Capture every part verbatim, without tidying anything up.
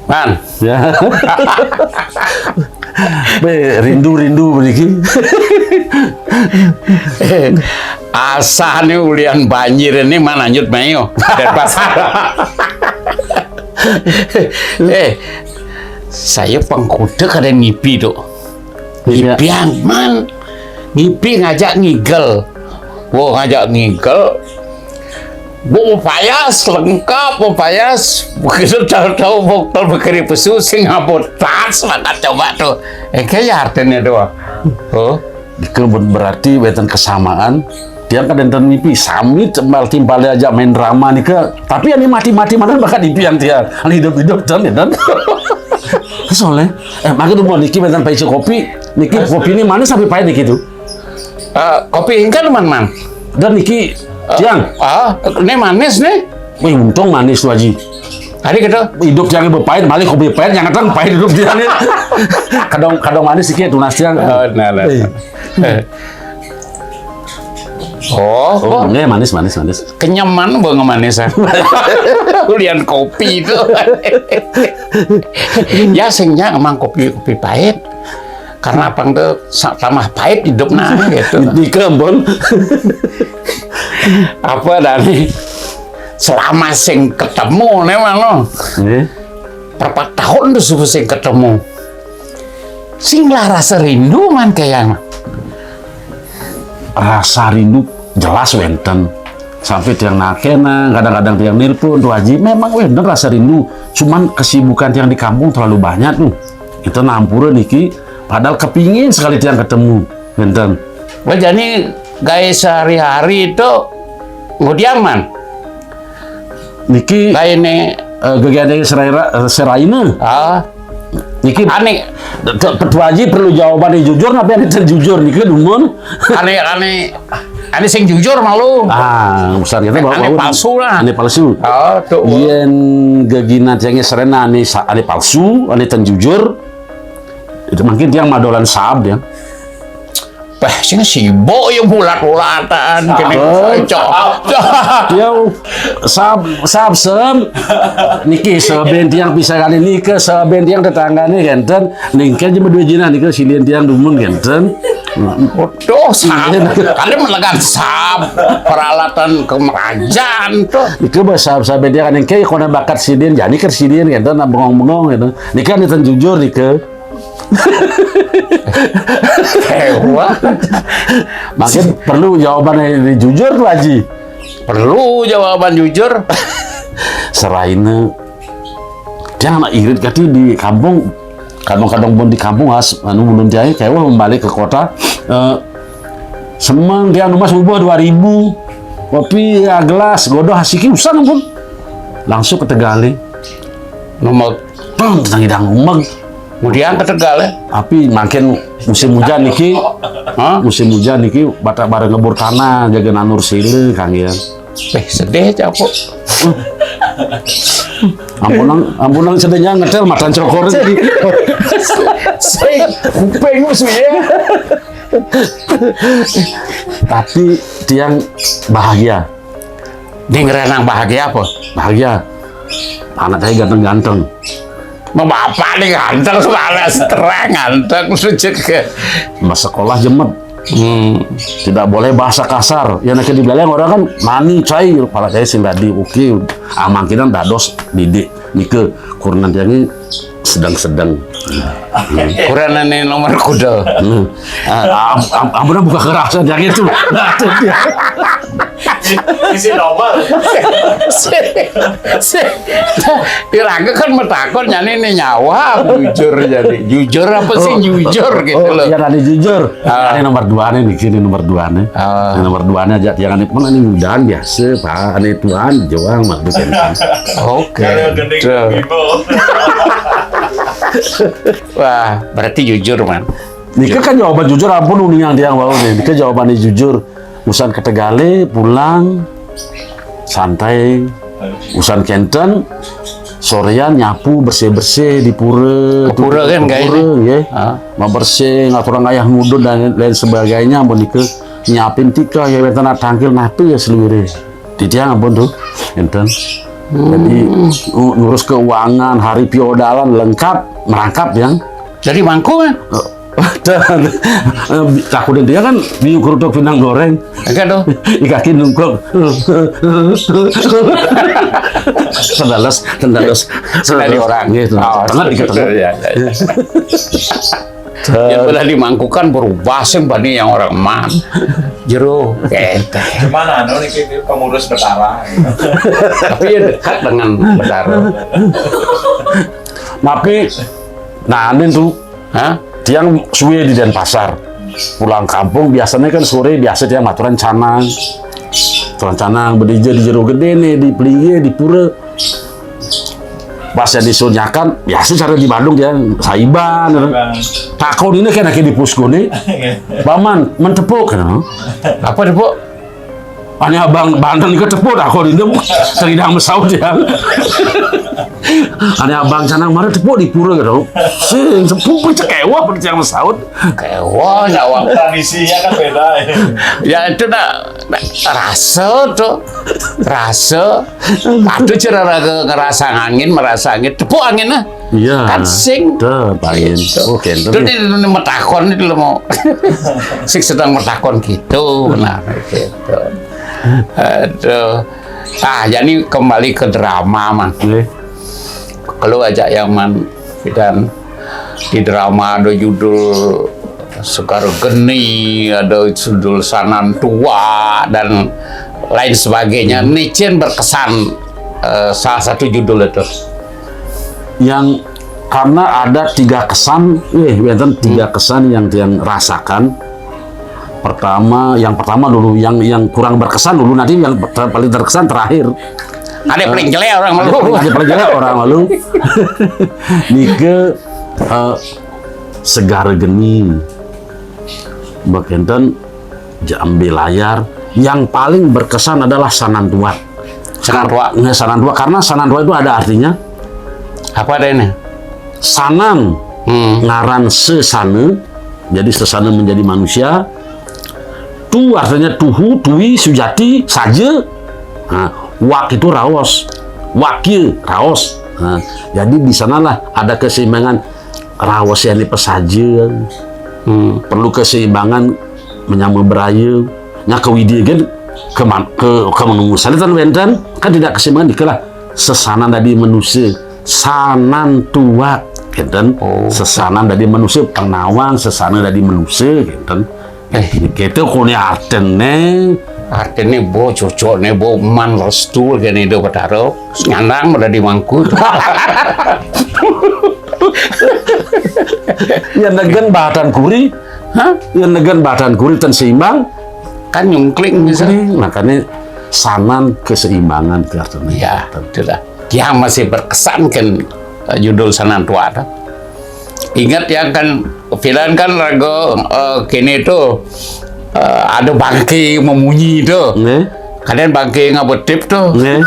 Man. Ya. Be, rindu-rindu begitu. Asah nih ulian banjir ini mah lanjut mayo. Dan pasar. Eh, saya pengkuda kada ngipi tuh. Iya. Ngipian, man. Ngipi ngajak ngigel. Wah, ngajak ngigel. Bu payas, lengkap, bu payas. Begitu tahu-tahu boktor bekeri pesu, sing ngabot tas, maka coba tuh. Eh, kayak artinya doang. Oh. Itu berarti wénten kesamaan. Tiang kan enten mimpi, sami timpal-timpal aja main drama nih ke. Tapi yang mati-mati mana bakal impian tiang. Anu hidup-hidup dan dan. Soalnya, eh, maka tuh mau niki wénten paicu kopi. Niki kopi ini manis sampai pahit niki tuh. Eh, kopi engkan man, man. Dan niki tiang. Ah, ini manis nih. Wih, untung manis tuh, Haji. Tadi kita hidup tiang bepahit, balik kopi pahit, yang datang pahit hidup tiang. Kadang kadang manis sih tunas tiang. Oh, nah, nah. Eh. Oh, oh, oh, manis, manis, manis. Kenyaman banget manis, ah. Ulian kopi itu. Ya, singnya emang kopi, kopi pahit. Karena apa tuh sa- tambah pahit hidup nah gitu. Di Ambon. Apa dari selama sing ketemu nih mah lo. Berapa tahun tuh subuh sing ketemu. Sing lah rasa rindu man kayak mah. Rasa rindu jelas wénten. Sampai tiang nakena, kadang-kadang tiang nelpon tuh Haji. Memang wénten rasa rindu. Cuman kesibukan tiang di kampung terlalu banyak tuh. Kita nampura niki, padahal kepingin sekali tiang ketemu. Wénten. Wah, jadi gaya sehari-hari itu ngudiang man. Niki gaya ini eh, gaya ini seraira, eh, seraina. Ah, niki aneh. Ketua Haji perlu jawaban yang jujur, tapi yang jujur niki dumun. Aneh, aneh. Aneh sing jujur malu. Ah, besar kita bawa aneh palsu lah. Aneh palsu. Oh, tuh. Yen gegina tiangnya serena aneh, aneh palsu, aneh ten jujur. Itu mungkin tiang madolan sab ya. Peh, sing sibuk ya bulat-bulatan kene. Oh. Cocok. Ya, sab sab sem. Niki seben tiang bisa kali niki seben tiang tetanggane genten. Ningke aja berdua jinah niki silin tiang dumun genten. Waduh, sab. Kali melekan sab peralatan kemerajaan tuh. Niki bah sab seben tiang ningke kona bakat silin jadi ker silin genten bengong-bengong gitu. Niki kan jujur niki. Hewan. Makanya perlu jawaban yang jujur tuh Haji. Perlu jawaban jujur. Seraina tiang anak irit kati di kampung, kadang-kadang pun di kampung as anu belum jahit kayak wah membalik ke kota. Eh, semang tiang rumah subuh dua ribu kopi ya gelas godoh hasiki usah pun langsung ke Tegali. Nomor Bang, tentang idang umeg. Kemudian ke Tegal ya. Tapi makin musim hujan niki, hah? Musim hujan niki batak bareng ngebur tanah jaga nanur sile kangen. Eh, sedih aja kok. Ampunang, ampunang sedihnya ngetel matan cokor. Sing kuping musuh ya. Tapi tiang bahagia. Ding renang bahagia apa? Bahagia. Anak saya ganteng-ganteng. Mau bapak nih ganteng, malas terang ganteng, lucu ke. Mas sekolah jemet. Hmm. Tidak boleh bahasa kasar. Ya nak di belakang orang kan mani cai, pala saya sing tadi oke. Amang kita dados didik nike kurnan tiang ini sedang-sedang. Kurang ini nomor kuda. Hmm. Ah, am, am, ampun buka kerasa tiang itu. Nah, itu dia. Isi nomor. Si, si, Irangga kan metakon nyani ini nyawa jujur jadi jujur apa sih jujur gitu loh. Yang ada jujur. Ah. Ini nomor dua nih, ini nomor dua nih. Ah. Ini nomor dua nih aja yang ini pun ini mudahan biasa pak, ini Tuhan juang waktu kan. Oke. Wah, berarti jujur man. Nika kan jawaban jujur ampun uningan tiang wau nih. Nika jawaban jujur. Usan ke Tegalé pulang santai. Usan kenten sorean nyapu bersih-bersih di pura. Ke pura kan kayak ini. Nggih. Ah. Membersih ngatur ayah mudun dan lain sebagainya ampun nika nyapin tika ya wénten tangkil napi ya seluruh. Titiang ampun tuh enten. Jadi, u-, ngurus keuangan, hari piodalan lengkap, merangkap, Tiang. Jadi mangku, kan? Takutnya dia kan di kerudung pindang goreng. Enggak dong. Di kaki nungkuk. Tendalos, tendalos. Sekali orang. Iya, tendalos. Oh, tengah dikit, tengah. Iya, iya, iya. Yang pernah dimangkukan berubah sih, bani yang orang man. Jero, kete. Cuman anu nih, kayak pengurus betara. Tapi ya dekat dengan betara. Tapi, nah, ini tuh, hah? Tiang suwe di Denpasar. Pulang kampung, biasanya kan sore, biasa tiang maturan canang. Maturan canang, berdija di jero gedé nih, di pelinggih, di pura. Pas yang disunyakan, biasa cara di Bandung ya, saiban. Saiban. Takon ini kan akhirnya di puskun nih. Paman, men tepuk, kan? Apa tepuk? Ane abang Banten iku tepuk, takon ini, teu hidang mesaut ya. Ane abang canang mara tepuk di pura gitu. Sing sepuh cekewa pada tiang mesaut. Kewa nyawa. Tradisinya kan beda ya. Ya itu nak, nak rasa tuh. Rasa. Aduh, cara raga ngerasa angin, merasa angin. Tepuk angin lah. Iya. Kan sing. Tuh, lain. Gitu. Oke, itu terus nih. Ini, ini metakon itu lo mau. Sing sedang metakon gitu, benar gitu. Aduh. Ah, jadi kembali ke drama, Man. Nggih. Kalau ajak yang Man, dan di drama ada judul Sekar Geni, ada judul Sanan Tua, dan lain sebagainya. Hmm. Nicen berkesan, eh, salah satu judul itu. Yang karena ada tiga kesan, eh, wénten tiga Hmm. kesan yang yang rasakan. Pertama, yang pertama dulu, yang yang kurang berkesan dulu, nanti yang ter-, paling terkesan terakhir. Ada Eh, paling jelek orang ada malu. Paling, ada paling jelek orang malu. Nike, eh, Segar Geni. Mbak Kenten, Jambe Layar. Yang paling berkesan adalah Sanan Tua. Sanan Tua. Nggak, Sanan Tua, karena Sanan Tua itu ada artinya. Apa ada ini? Sanan, Hmm. ngaran sesana, jadi sesana menjadi manusia. Tu artinya tuhu, tui, sujati, saja. Nah, wak itu raos. Wakil, raos. Nah, jadi di sanalah ada keseimbangan raos yang dipesaja. Hmm. Perlu keseimbangan menyama beraya. Nya ke widya gen ke man-, ke, ke menunggu sana tan wénten, kan tidak keseimbangan dikelah. Sesanan dari manusia, sanan tua, gitu. Oh. Sesanan dari manusia, penawang, sesanan dari manusia, gitu. Eh. Gitu, kone artene. Artene bo, cocokne bo, man restu, gini do Betaro. Nyandang udah di mangku. Ya, negen badan kuri. Hah? Ya, negen badan kuri, ten seimbang. Kan nyungkling bisa. Nyungkling, makanya sanan keseimbangan ke artene. Ya, itulah. Yang masih berkesan kan, eh, judul Sanan Tua, toh. Ingat yang kan, film kan raga, eh, kini tuh, eh, ada bangke memunyi tuh. Nggih. Kadang bangke ngabetip tuh. Nggih.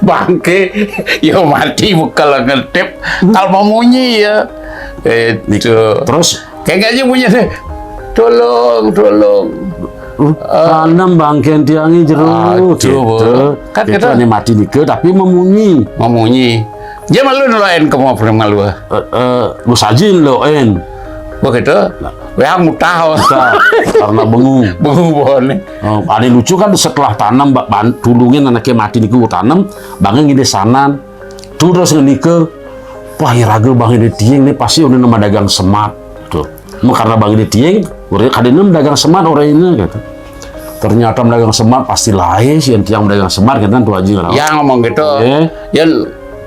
Bangke, ya mati bukan ngetip. Kalau memunyi ya. Itu. Terus? Kayak aja punya deh. Tolong, tolong. Uh, tanam bangke tiangi jero. Aduh, gitu. Kan itu kita ane mati nike, tapi memunyi. Memunyi. Dia malu nelayan ke mau pernah malu. Eh, eh, lu sajin lo en. Begitu. Nah. Wah, mutah. Mutah. Karena bengu. Bengu pohon nih. Oh, ada lucu kan setelah tanam, ba-, ban-, tulungin anaknya mati niku tanam, bangun ngide sanan. Tuh terus ngenike, wah, ya raga bang ini tiang nih pasti udah nama dagang semat. Tuh. Mau karena bang ini tiang, udah kadene dagang semat orang ini gitu. Ternyata dagang semat pasti lain sih yang tiang dagang semat gitu kan tuh Haji. Ya ngomong gitu. Eh. Yang,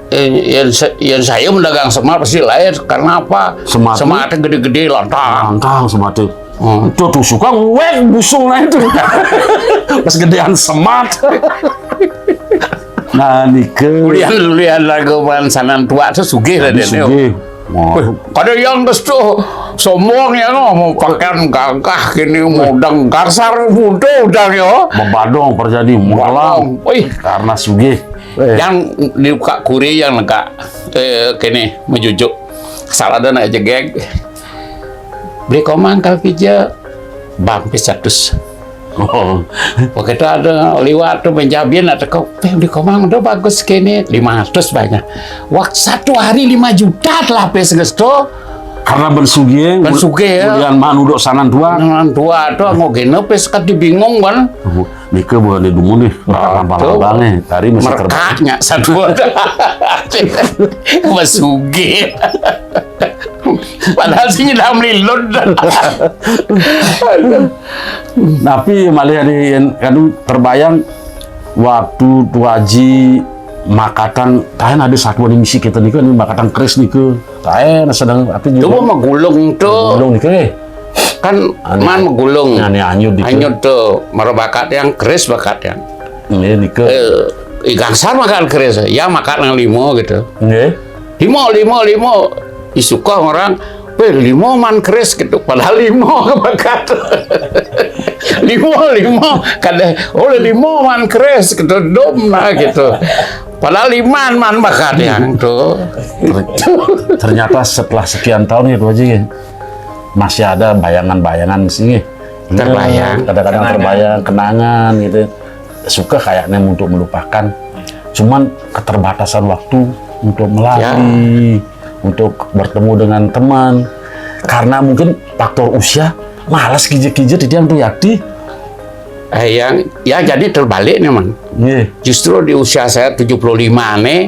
eh, yang, sa-, yang saya mendagang semat pasti lain. Karena apa? Semat. Sematnya gede-gede, lantang. Lantang semat tuh. Hmm. Tuh, tuh suka ngewek busung lah itu. Pas gedean semat. Nah, nike. Kemudian lu lihat lagu Sanan Tua tuh sugih lah dia. Sugih. Wah. Wih, kada yang terus tuh sombong ya, no, mau pakaian gagah gini, mau deng kasar muda udah ya. Bebadong perjadi melang. Wih. Karena sugih. Eh. Yang dibuka kuri yang lega, eh, kene mejujuk. Salah ada nak jegeg. Beli komang kalau pija bang pisatus. Oh. Waktu itu ada liwat tu, penjabian nak teko, "Eh, di Komang tu bagus kene, lima ratus banyak." Waktu satu hari lima juta telah habis ngesto. Karena ben sugih, ben sugih, ya. Kemudian maan uduk sanan tua. Sanan tua tu, anggo gene pes kat dibingung, kan. Nika bukan di dumun nih, abang-abang nih. Hari masih terbang. Merekaknya satu. Masugih. Padahal sih nyedam lilun. Tapi malih adi, anu, terbayang waktu Tuaji makatan, taen ada satuan misi kita nika, nih, makatan keris nika. Taen sedang tapi juga magulung tu. Magulung nika, eh. Kan ane, man magulung. Ane anyud nika. Anyud tu, mara bakat yang keris bakat yang. Nggih, nika. Eh, i gangsar makan keris, ya makan yang lima gitu. Nggih. Lima, lima, lima. Isuka orang, "Weh, lima man keris," gitu. Padahal lima ke bakat. Lima, lima. Kada, "Oh, lima man keris," gitu. Dom nah gitu. Padahal lima man bakat yang tu. Ter-, ternyata setelah sekian tahun gitu aja ya, masih ada bayangan-bayangan sih. Terbayang. Kadang-kadang terbayang, kenangan gitu. Suka kayaknya untuk melupakan. Cuman keterbatasan waktu untuk melalui, untuk bertemu dengan teman. Karena mungkin faktor usia, malas kija-kija di tiang tu yakti. Eh, yang, ya jadi terbalik nih, Man. Nggih. Justru di usia saya tujuh puluh lima nih,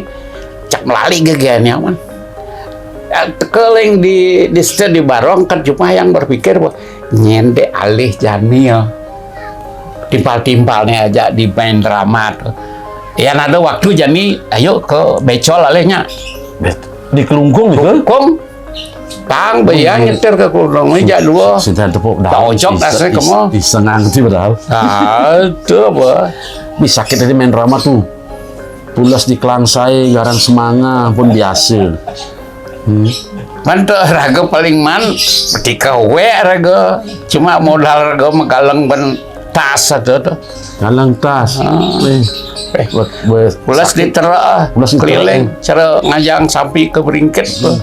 cak melali gegiannya, Man. Ya, tekeling di, di sted di barong kan cuma yang berpikir, "Wah, nyende alih jani ya." Timpal-timpalnya aja di main drama tu. Ya, ada waktu jani, ayo ke Becol alihnya. Bet-, di Kelungkung itu? Kelungkung. Pang, baya nyetir ke Kelungkung, meja dua. Sinten tepuk dah. Tak ojok dah saya ke mall. Iseng ngerti padahal. Ah, itu apa? Bisa kita di main drama tu. Pulas di Kelangsai, garang semanga pun biasa. Hmm. Mantuk raga paling man, ketika we raga, cuma modal raga megalang ben tas satu tu. Galang tas. Ah. Eh. Eh. Buat, buat pulas sakit. Diterak, pulas diterak, keliling, eh. Cara ngajang sampai ke beringkit tu. Hmm.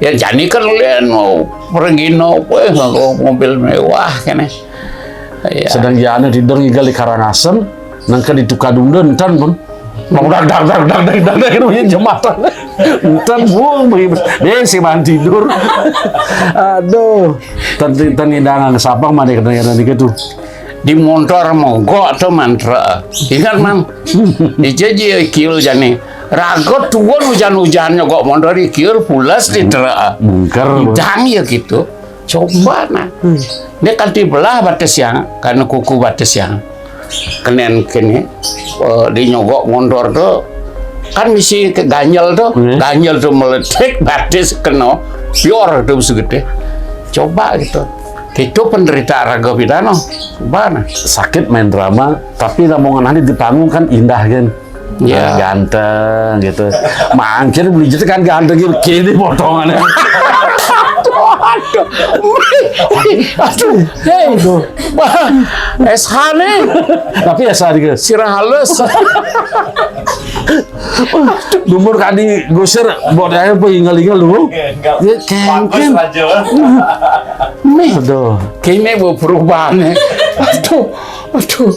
Ya, jani kan lian mau pergi no, eh, nganggo mobil mewah kene. Ya. Sedang jana tidur ngigal di Karangasem, nangka di Tukadunda entan pun. Mau dag dag dag dag dag dag dag, itu punya jembatan. Entan buang bagi bes-, deh, si man tidur. Aduh. Tan, tan hidangan sapang mana kena kena gitu. Di montor mogok tu mantra. Ingat, Man. Ija ji kiul jani. Raga tuun hujan-hujan nyogok montor di kiul pulas di terak. Bungker. Idang ya gitu. Coba nah. Hmm. Dia kan dibelah batis yang, karena kuku batis yang. Kenen kene, eh, di nyogok montor tu, kan misi ke ganjel tu. Hmm. Ganjel tu meletik, batis kena, pior tu segede. Coba gitu. Itu penderita raga pidana. Coba nah. Sakit main drama, tapi lamun nanti di panggung kan indah kan. Ya. Ganteng gitu. Mangkir beli jete kan ganteng gitu. Kini potongannya. Aduh, aduh, aduh. Hei, aduh. Bah, S H nih. Tapi S H nih, guys. Sirah halus. Lumur kadi gusir, buat aja apa ingal-ingal lu. Ya, kengkeng. Bagus aja. Nih. Aduh. Kini bu perubahan nih. Aduh, aduh.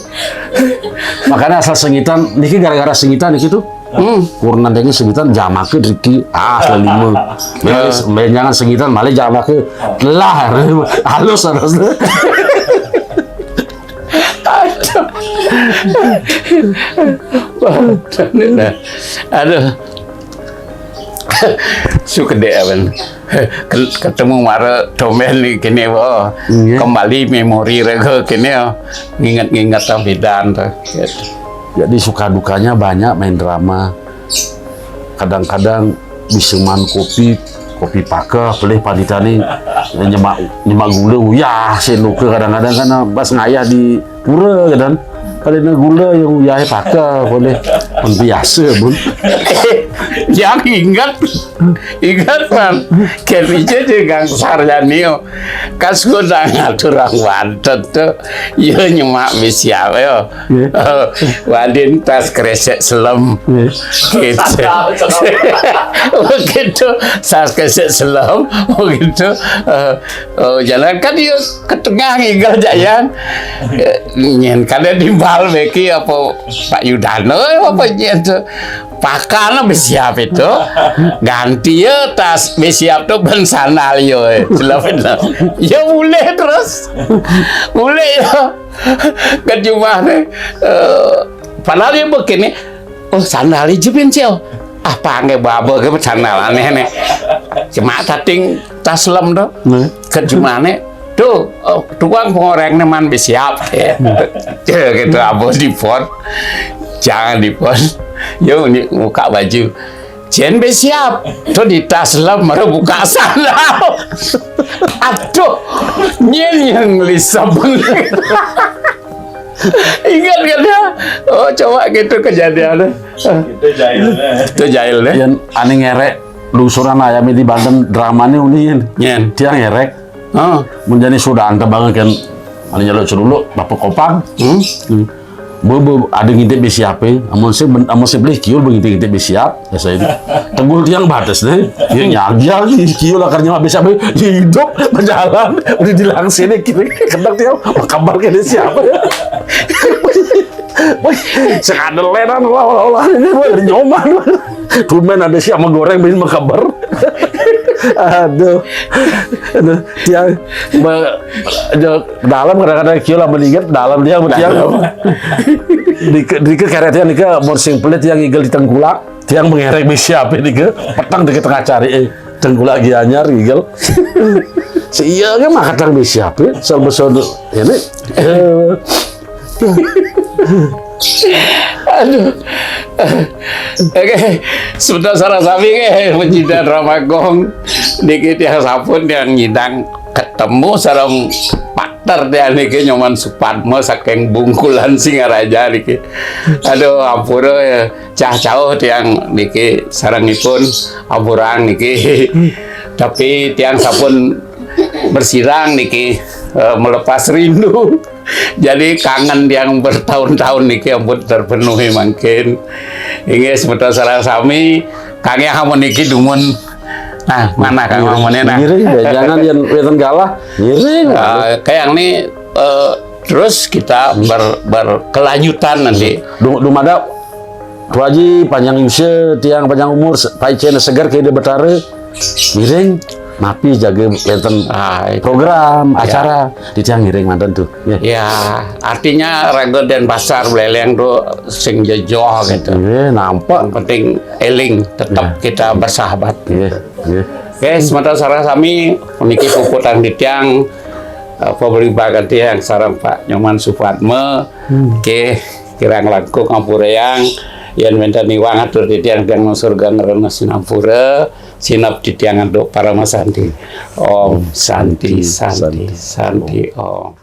Makanya asal sengitan, niki gara-gara sengitan niki tuh. Hmm. Kurna dengki sengitan jamake driki, ah, selalu lima. Beres, jangan sengitan, malah jamake telah. Halus, halus. Aduh. Aduh. Suka deh, awan. Ket-, ketemu mara tomben nih kini, wo. Iya. Kembali memori raga kini, wo. Nginget-nginget tampidan tuh. Gitu. Jadi suka dukanya banyak main drama. Kadang-kadang bisa man kopi, kopi pakeh, pelih panitane nyemak, nyemak gula, uyah, senuka kadang-kadang kan pas ngayah di pura kan. Pada gula yang uyah pakeh boleh. Pun biasa pun. Yang ingat. Ingat, Man, kén ija jeung Kang Saryani, yo. Kan suka ngaturang wantun tuh. Yo, nyemak bisiap, yo. Nggih. Eh, wadin tas kresek selem. Nggih. Gitu. Begitu, tas kresek selem, begitu. Eh, oh, jalan kan dia ke tengah ngigel jayang. Eh, nyen kada timbal beki apa Pak Yudano apa nyen tuh. Pakan bisiap itu. Ganti ya tas bisiap tuh ban sandal yo, eh. Celap itu. Ya boleh terus. Boleh ya. Ke jumah nih. Eh, padahal dia begini. Oh, sandal ija pian, Cil. Ah, pangé baba ké sandal anéh né. Cuma tating tas lem to. Nah. Ké jumahné, "Tuh, oh, tukang pengorengné man bé siap." Ya. Gitu, abos dipot. Jangan dipot. Yo, ini buka baju. Jén bé siap. Tuh di tas lem, baru buka sandal. Aduh, nyén yang lisep. Ingat kan ya? Oh, coba gitu kejadiannya. Itu jahilnya. Itu jahil deh. Yén ané ngérék lungsuran ayam di Banten dramané unin. Nyén. Tiang ngérék. Oh. Mun jani sudah anta banget kan. Ané nyeluk celuluk, bapak kopang. Hmm? Hmm. Bu, bu, ada ngintip di siapa? Amun si, amun si beli kiul ngintip-ngintip di siap. Ya, saya ini. Tegul tiang batas deh. Ya, nyagya, kiul akarnya habis apa? Hidup, berjalan, udah dilangsini, kira kadang tiang, "Apa kabar ke siapa ya?" Wih, sekadar lenan, olah-olah ini, wah, ada nyoman. Tumen ada si ama goreng, bin makabar. Aduh. Aduh, tiang, ba-, aduh, dalam kadang-kadang kieu lah meninggal, dalam dia sama tiang. Di ke, di ke kereta yang di ke, mun sing pelit yang igel di tengkulak. Tiang mengérék bisi apa ini ke? Petang di tengah cari, eh, tengkulak Gianyar, igel. Si iya kan mah kadang bisi apa? Soal besono. Ini, eh, Aduh. Oke, sebentar sareng sami ké, pencinta drama gong. Niki tiang sampun tiang nyidang ketemu sareng partner tiang niki Nyoman Supadma saking Bungkulan Singaraja niki. Aduh, ampura ya. Cah cauh tiang niki sarengipun ampurang niki. Tapi tiang sampun bersirang niki, eh, melepas rindu. Jadi kangen yang bertahun-tahun niki ampun terpenuhi mangkin. Inggih semeton sareng sami, Kang Yah amun niki dumun. Nah, mana Kang Mamunnya, nah? Ngiring deh, jangan yang wénten galah. Ngiring. Eh, kayak ini, eh, terus kita ber-, berkelanjutan nanti. Du-, dumada Pak Haji panjang usia, tiang panjang umur, se-, paicén seger ke Ida Betara. Ngiring, napi jaga wénten, ah, itu, program, ya, acara, di tiang ngiring manten tuh. Ya. Ya, artinya Raga Denpasar Buleleng tuh sing jejoh gitu. Iya, nampak. Yang penting éling, tetap, ya, kita bersahabat. Iya, iya. Oke, semeton sareng sami, puniki puputang titiang, eh, pabligbagan tiang sareng Pak Nyoman Supadma. Hmm. Oke, kirang langkung ampurayang. Yén wénten iwang atur titiang tiang nang surga ngrana sinampura. Sineb titiang antuk parama santi. Om Santi, Santi, Santi, Santi, Om.